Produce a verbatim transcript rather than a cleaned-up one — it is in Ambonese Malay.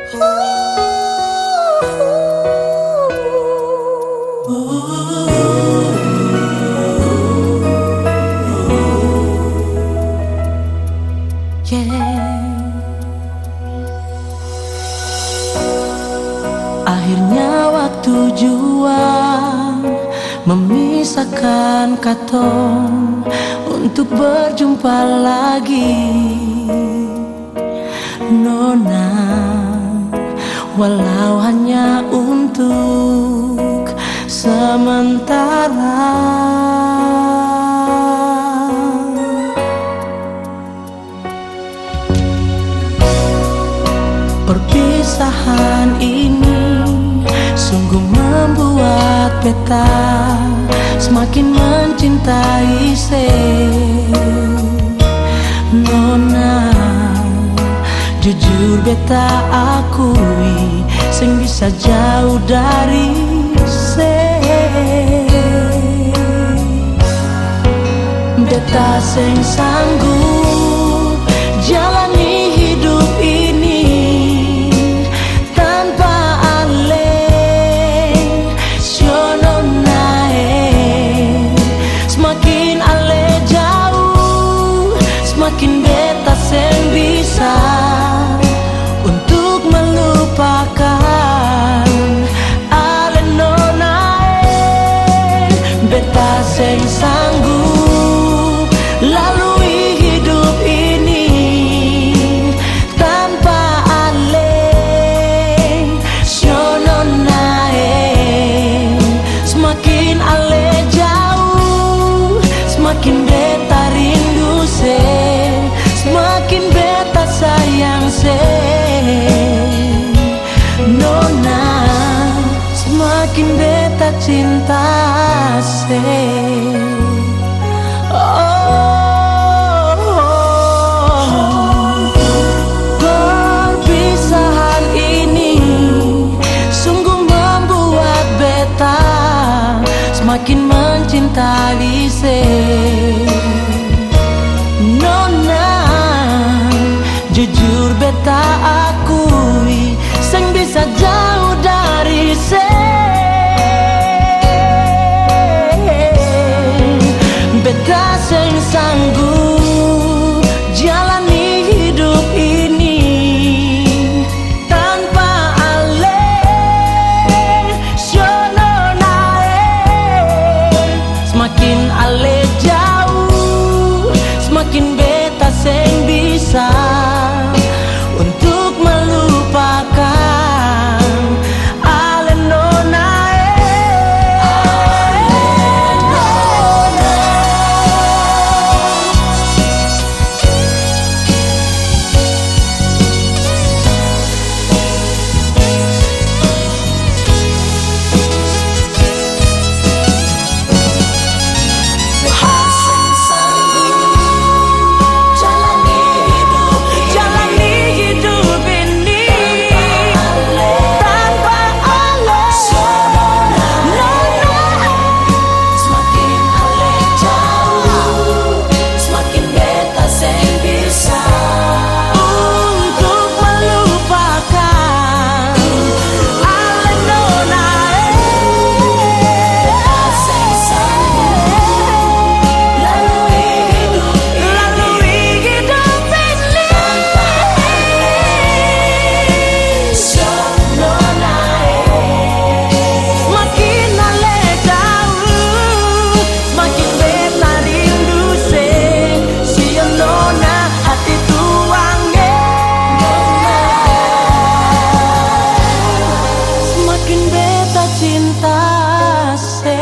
Yeah. Akhirnya waktu jua memisahkan katong untuk berjumpa lagi, Nona. Walau hanya untuk sementara. Perpisahan ini sungguh membuat beta semakin mencintai se. Nona, jujur beta akui, seng bisa jauh dari se. Beta seng sanggup jalani hidup ini tanpa ale, sio nona e. Semakin ale jauh, semakin beta seng bisa untuk melupakan ale nona e. Beta seng sanggup lalui hidup ini tanpa ale, sio nona e. Semakin ale jauh, semakin beta rindu se, semakin beta sayang se. Nona, semakin beta cinta se. Oh, perpisahan ini sungguh membuat beta semakin mencintai se. Nona, jujur beta akui, seng bisa jauh dari se. Beta seng sanggup jalani hidup ini tanpa ale, sio nona e. Semakin ale jauh, semakin beta seng bisa untuk melupakan ale nona e. Semakin ale jauh, semakin beta seng bisa untuk melupakan ale nona e. Seng sanggup lalui hidup ini, lalui hidup ini tanpa ale. Sio nona e. Semakin ale jauh, semakin beta rindu se. Sio nona hati tuang e. Semakin beta cinta se.